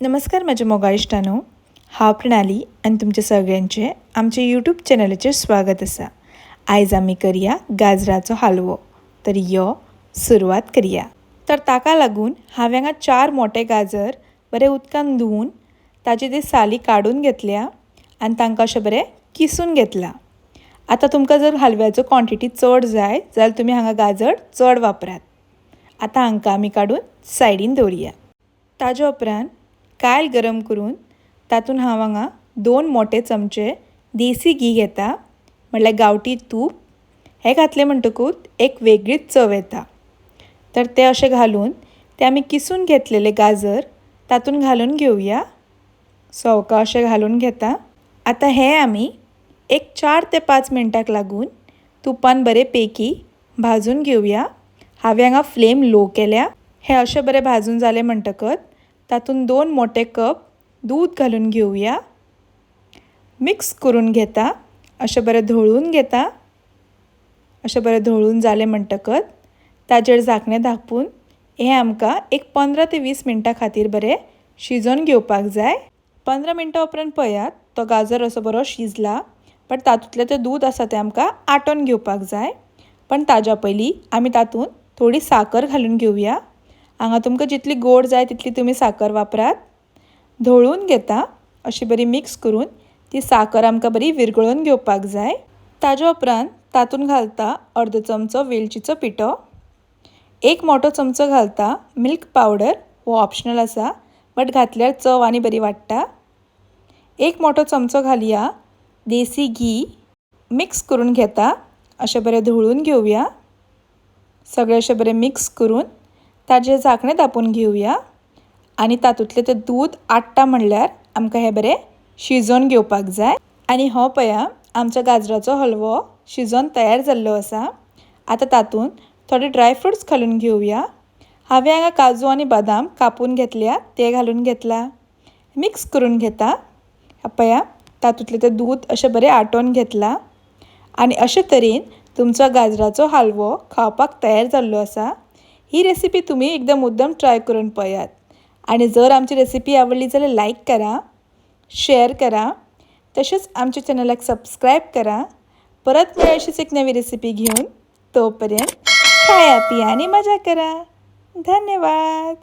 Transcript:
नमस्कार म्हज्या मोगाळ इश्टांनो, हांव प्रणाली आनी तुमच्या सगळ्यांचें आमच्या यूट्यूब चॅनलाचेर स्वागत आसा. आयज आमी करया गाजराचो हालवो. तर यो सुरवात करया. तर ताका लागून हांवें हांगा 4 मोटे गाजर बरे उदकान धुवन ताची ती साली काडून घेतल्या आनी तांकां अशें बरें किसून घेतलां. आतां तुमकां जर हालव्याचो क्वॉन्टिटी चड जाय जाल्यार तुमी हांगा गाजर चड वापरात. आतां हांकां आमी काडून सायडीन दवरुया. ताज्या उपरांत कायल गरम करून तातूंत हांव हांगा 2 मोटे चमचे देसी घी घेता, म्हणल्यार गांवठी तूप. हें घातलें म्हणटकूच एक वेगळीच चव येता. तर तें अशें घालून तें आमी किसून घेतलेले गाजर तातूंत घालून घेवया. सवका अशें घालून घेता. आतां हें आमी एक 4 ते 5 मिनटांक लागून तुपान बरे पैकी भाजून घेवया. हांवें हांगा फ्लेम लो केल्या. हें अशें बरें भाजून जालें म्हणटकच तातूंत 2 मोटे कप दूद घालून घेवया. मिक्स करून घेता. अशें बरें धोळून घेता. अशें बरें धोळून जालें म्हणटकच ताजेर झाकणें धांपून हें आमकां एक 15 ते 20 मिनटां खातीर बरें शिजोवन घेवपाक जाय. 15 मिनटां उपरांत पळयात तो गाजर असो बरो शिजला, बट तातूंतलें तें दूद आसा तें आमकां आटोवन घेवपाक जाय. पण ताज्या पयलीं आमी तातूंत थोडी साकर घालून घेवया. हांगा तुमकां जितली गोड जाय तितली तुमी साकर वापरात. धोळून घेता. अशी बरी मिक्स करून ती साकर आमकां बरी विरगळून घेवपाक जाय. ताज्या उपरांत तातूंत घालता अर्दो चमचो वेलचीचो पिठो, 1 मोटो चमचो घालता मिल्क पावडर, हो ऑप्शनल आसा बट घातल्यार चव आनी बरी वाडटा. 1 मोटो चमचो घालया देसी घी. मिक्स करून घेता. अशें बरें धोळून घेवया. सगळें अशें बरें मिक्स करून ताजें झाकणें धांपून घेवया आनी तातूंतलें तें दूद आट्टा म्हणल्यार आमकां हें बरें शिजोवन घेवपाक जाय. आनी हो पळया आमच्या गाजराचो हलवो शिजोवन तयार जाल्लो आसा. आतां तातूंत थोडे ड्राय फ्रुट्स घालून घेवया. हांवें हांगा काजू आनी बदाम कापून घेतल्या ते घालून घेतला. मिक्स करून घेता. पळया तातूंतलें तें दूद अशें बरें आटोवन घेतलां आनी अशे तरेन तुमचो गाजराचो हालवो खावपाक तयार जाल्लो आसा. ही रेसिपी तुमी एकदम मुद्दम ट्राय करून पळयात आनी जर आमची रेसिपी आवडली जाल्यार लायक करा, शेअर करा, तशेंच आमच्या चॅनलाक सबस्क्रायब करा. परत मेळूया अशीच एक नवी रेसिपी घेवन. तोपर्यंत खाया पिया आनी मजा करा. धन्यवाद.